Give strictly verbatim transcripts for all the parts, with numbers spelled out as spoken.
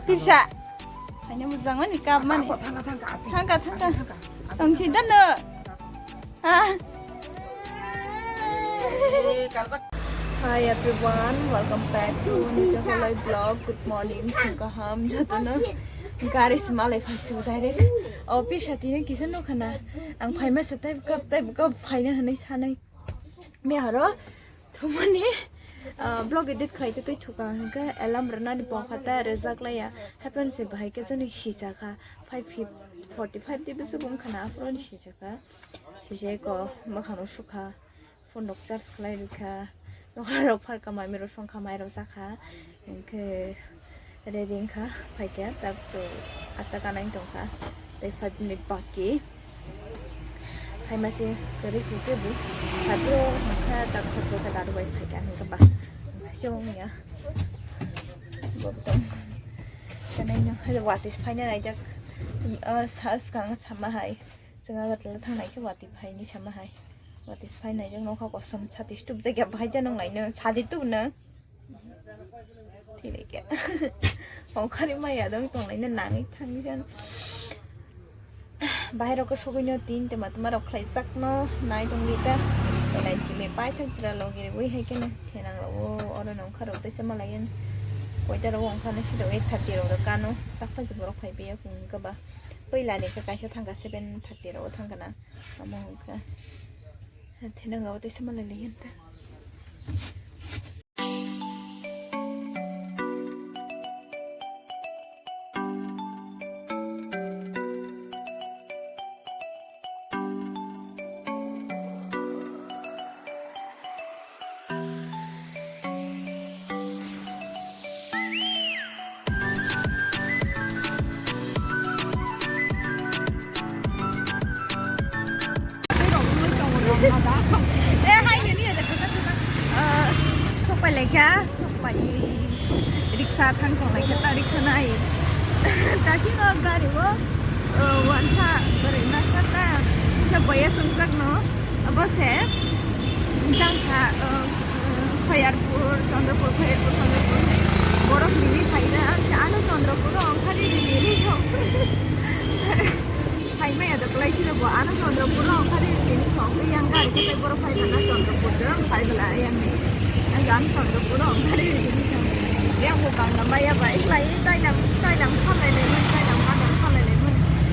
Pirsa. Hanya mujang mani kap mani. Thangka, thangka, thangka. Thangka, thangka. Thangka, thangka. Tongsi dano. Ah. Hi everyone, welcome back to Nature Holai vlog. Good morning, phung kaham jotono. Gari se malai phaisu direct. Office atini kisa nukhana. Ang phaima se type kap, type kap phaina hwnwi sanai. Me horo thumani, ah, vlog edit khlai tei twi thuka hwnkhe alarm rwnani bokha ta rwjak laiya. Haphano se bahai khe jani sijak kha, five forty-five tei bwswk wngkha na, aphuru ni sijak kha. Sijai ko mwkhang rok sukha, phone rok charge khlai rwkha, nokla rok pharkha, mai rok songkha, mai rok chakha. Hwnkhe ready wngkha, phaikha, tak to atta kanai tongkha, tei five minute baki. Phaima se kwrwi khe bo, tabuk wngkha, tak khokbo khe dadu bai phaikha, hwnkhe ba, se wngya. Bo tong. Kanai no, watwi se phaina naijak, ah, sa swkang sama hai. Chwng Agartala thangnai khe watwi phaini sama hai. Watwi se phainaijak nokha kosom sati stupjak ya, bahai ja nung laino, sadi tubno. Thilai khe. Ongkhari maya dong tonglaina nangwi thangwi jan. Bahai rok sogwino tin tema tema rok khlaijak no nai tongwi ta. Belai chini paithak jra logi rwi hai khe no thenang rok o oro no ongkha rok teisa malayan. Koita rok ongkha no sida eight thirty rok kano. Takta je borok phai paiya kung khe ba. Puila ni khe kaisa thangkha seven thirty rok thangkha na. Amo hwnkha. Thinang rok teisa malayan ta. Eh, hai, ini ada kata-kata. Eh, sok pai lekha, sok pai. Riksa thang tong lekha, ta riksa nai. Tasingo gari o, eh, wansa, bwrwi masa ta. Kisa boya songjakno, abo se. Jang sa, eh, Khairpur, Chandrapur, Khairpur, Chandrapur. Borok nini phaida, ang khe ano Chandrapur o ongkhari nini song. Saimaya da kwlai sino bo ano Chandrapur o ongkhari nini song. Yang gari khe borok phai mana Chandrapur de, phai bela yang ni. Ang ano Chandrapur o ongkhari nini song. Yang bo bangla maya bai, lai tai lam, tai lam salai lai, tai lam kadar salai lai.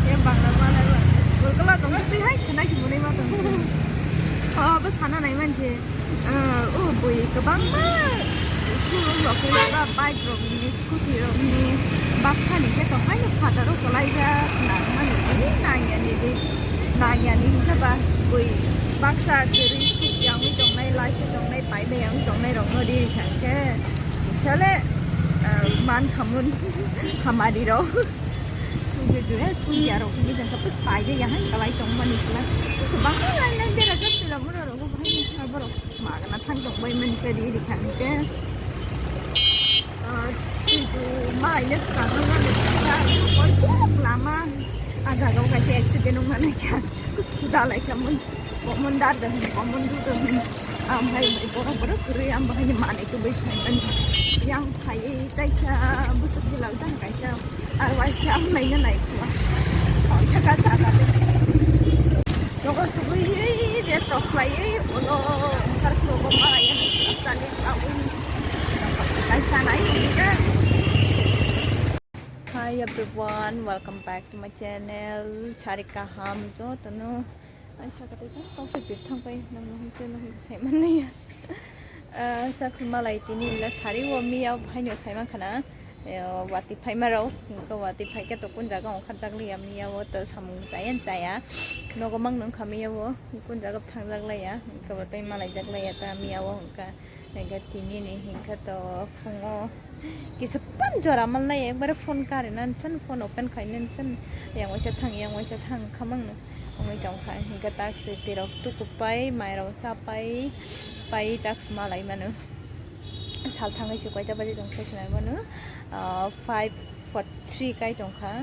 Yang bangla maya bai. Gol kala tong twi hai khnai si bunai ma tong. Oh, bo sana nai man se. Ah, o bui kwbangma showroom rok ni ba bike rok ni, scooty rok ni baksa ni khe tong haino phataro kwlaijak nang mani di nang ya ni di nang ya ni hinkhe ba bui baksa kwrwi thuk ya wngwi tongnai, laiswi tongnai, pai bai ya wngwi tongnai rok no ri kha hinkhe sale, ah, man khamun hamari rok. Chungke juya, chungya rok ni jang kapus paide ya han kalai tong mani kala. Bang lai lai bera jat tila mura rok bahai ni kha borok magana thang tong bai mani sa di di khan ke. Ah, tu tu mai le sa no na le sa koi kok lama. Aga go ka se accident ong mani kha. Kus kuda lai kha mun. Komon dar da hin, komon du da hin. Am hai borok borok kwrwi am bahai ni manai kwbai phai mani. Yang phai taisa bwswk jilak jang kaisa. Ar waisa am naina nai khwa. Thaka thaka de. Nogo sugui ei rest rok khlai ei ulo ongkhar khlogo malai ani chali kawi. Kaisa nai ni ga. Hi everyone, welcome back to my channel. Sari kaham jotono. Ang sakha tei kha, kok se birthang pai, nang no hum se, no hum se, man nai ya. Ah, sak malai tini la sari o miya, bhai no sai man khana. Eh, wati phai ma rok, ko wati phai khe to kun jaga ongkhar jak liya miya o to samung chaya chaya. Nogo mang nung kha miya o, kun jaga thang jak laya, ko tei malai jak laya ta miya o hwnkha. Hingke tini ni hingke to phungo kisa pan jora manlai ekbare phone kari nan san phone open khai nan san yang waisa thang yang waisa thang khamang no ongoi tong kha hingke tak se tirok tukup pai mai rok sa pai pai tak se malai mano sal thangoi se koita baje tong sai khna mano ah five forty three kai tong kha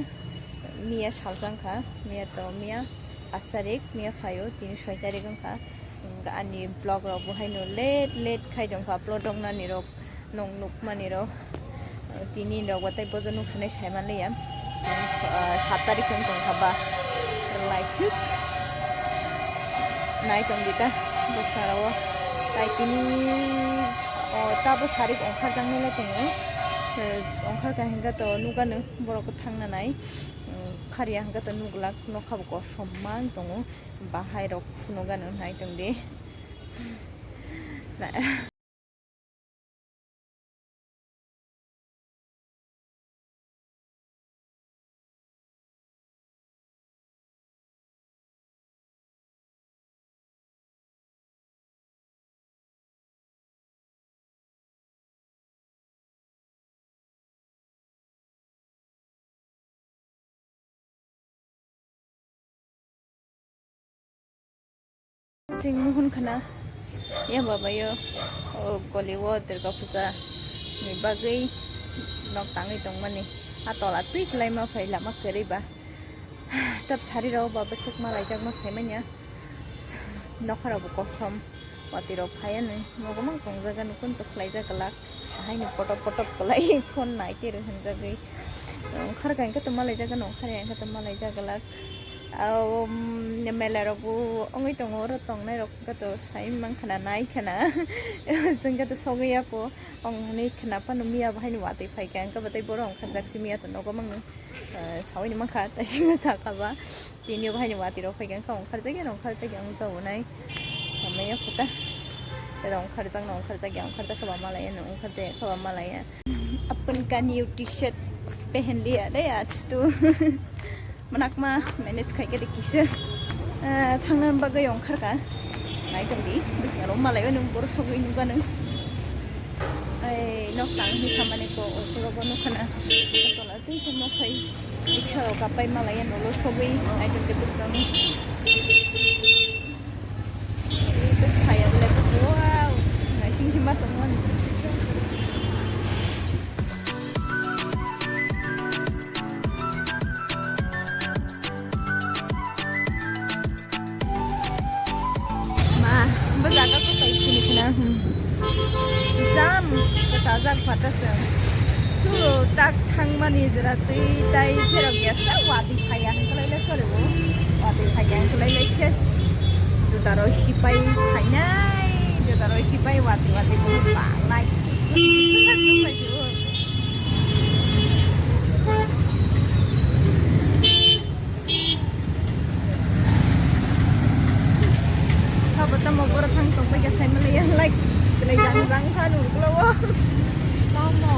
miya sal jang kha miya to miya pas tarik miya phaio tini soi tarik wng kha. Ani vlog rok bo haino late late khai tong kha upload wngnani rok nong nuk mani rok Tini rok bo tei bojo nuk sinai sai man liya. Ah, sat tarik wng tong kha ba. Like, nai tong di ta bwskango. Tai tini, oh, tabo sarik ongkhar jak nai le tongo. Eh, ongkhar kha hingkha to nugano borok thang na nai. Hmm, khariya hingkha to nuglak nokha bo kosom mang tongo. Bahai rok nugano nai tong di. Na- Chwng nuhun khna ya baba yo, o goli o Durga puja ni bagwi nok tangwi tongmani. A tola twi swlai ma phai lama kwrwi ba. Tab sari rok ba bwswk ma laijak ma sai manya. Nokha rok bo kosom. Watwi rok phai anw nogo mang tong jaga nukun to khlai jak glak. Haino potop potop kwlai phone nai twi rw hwn jagwi. Ongkhar kha hwnkhe to ma lai jaga nw ongkhar ya hwnkhe to ma lai jak glak. Au, mm, mela rok bo wngwi tongo oro tongnai rok hwnkhe to sai mang khna nai khna. Hwnkhe to sogwi ya ko ong hwnwi khna phano miya bo haino watwi phai kha hwnkhe bo tei bohrok ongkhar jak simi ya to nogo mang nw. Eh, sawini mankha, tei sima sakha ba. Tini o bahai ni watwi rok phai kha, ongkhar jagwi, ongkhar jagwi ang jabo nai. Hamya khuta. Tei ongkhar jak no, ongkhar jagwi, ongkhar jak kha ba malaya no, ongkhar jagwi kha ba malaya. Apun ka new T-shirt pehen liya de aaj tu. Manak ma manage khai khe de kisa. Eh, thangna bagwi ongkhar kha. Nai tong di, bwskango malai o nung borok sogwi nukha nung. Ai, nok tang hi samani ko, o, kuro bo nukha na. Tei tamo khai riksa rok kapai malaya nolo sogwi naitongdi bwskango. Tei phaiya bole, wow, naising sima tongmani. Ma, bo jaga ko tai sini khna, hmm. Jam, ko tajak phataswng. Suro tak thangmani jora twi tai pherok ya sa watwi phaiya hwnkhe lai le sori bo. Watwi phaiya hwnkhe lai le ses. Juda rok sipai phainai, juda rok sipai watwi watwi bo ba lai. Sabo tamo borok thang tong pai kha, sai mali yang like belai jang jang kha nuklo o. Tamo.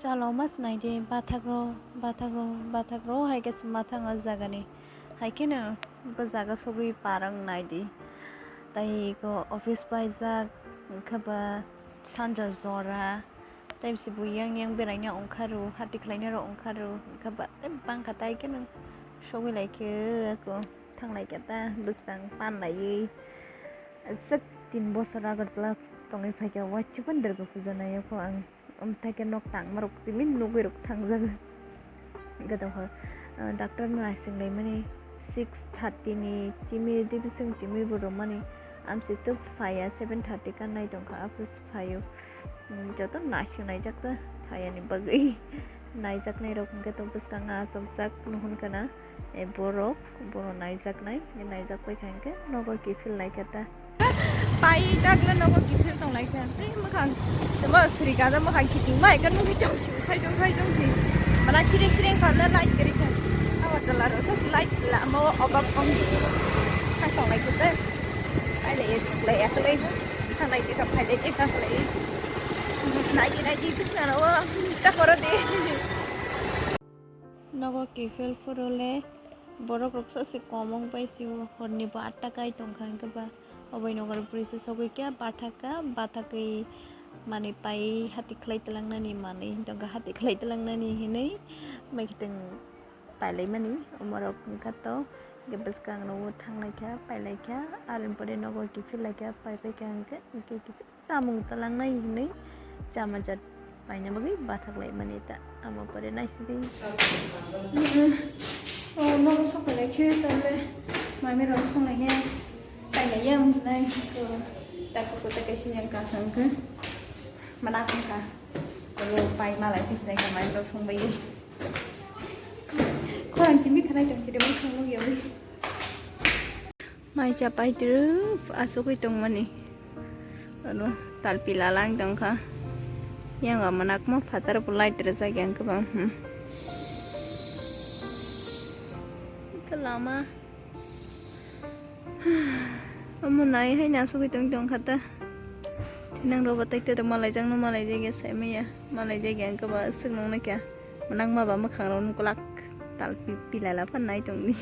Chalo mas nai di, bathak ro, bathak ro, bathak ro, hai khe se mathang o jaga ni. Hai khe no bo jaga sogwi parang nai di. Tai ko office pai jak, wngkha ba sanja jora. Tei bisi bo yang yang beraina ongkha ro, hati khlaina ro ongkha ro, wngkha ba tei bangkha tai khe nang sogwi lai khe ako thang lai khe ta bwskang pan laiwi. Aswk tin bosor Agartala tongwi phai khe, uaisukhe Durga puja nai o kho ang. Amtha khe nok tangma rok simi nugwi rok thang jago. Hwnkhe tongkha, ah, doctor no naising laimani six thirty ni chimi tei bising chimi bo rwmani. Amsi tok phaiya seven thirty ka nai tongkha, aphuru se phaio. Hmm, joto naising naijak ta phaiya ni bagwi. Naijaknai rok hwnkhe to bwskango achomjak nuhun kana. E borok, borok naijaknai, e naijak pai kha hwnkhe nogo kiphil lai kha ta. Pai tak le nogo kiphil tong lai kha. Tei mwkhang tebo sri kaja mwkhang kiting bai kha nugwi chong si sai tong sai tong si. Mana chireng chireng kha le light kwrwi kha. Agartala ro sok light lama o obak ong. Thang tong lai kha tei. Ai le es lai ya kha le. Thang lai kha phai lai kha kha lai. Nai di nai di bwskango ta koro di. Nogo kiphil phuru le borok rok sa se kom wng pai sio, horni bo atta kai tong kha, hwnkhe ba obai nogo rok bwrwi se sogwi khe bathak kha, bathakgwi manwi pai hati khlai twlangnani manwi wng tong kha, hati khlai twlangnani hinwi mai khe tong pai lai mani omo rok wng kha to, hwnkhe bwskang rok o thang lai kha, pai lai kha, aroni pore nogo kiphil lai kha, pai pai kha hwnkhe, hwnkhe kisa. Chamung twlangnai hinwi chamajat paina bagwi bathak laimani ta, amo pore naisidi. O nogo sokphailai khe tole mami rok songlai khe pailaiya wng hinai. Tako kote kaisa yang kaham khe. Mana kha. Oro pai malai pisnai kha mai rok songbai. Khorang simi khanai tong kide mai khangno yawi. Mai chapai tru asugwi tongmani. Oro talpi lalang tongkha. Yang manakma phatar bo light rwjak yang kwbang. Hmm. Lama. Omo nai hai na sugwi tong tong kha ta. Thinang rok bo tai te malai jak no malai jak ya sai maya. Malai jak ya ang kwbang swk nung nai kha. Manang ma ba mwkhang rok nung kwlak tal pi-, pilala phan nai tong di.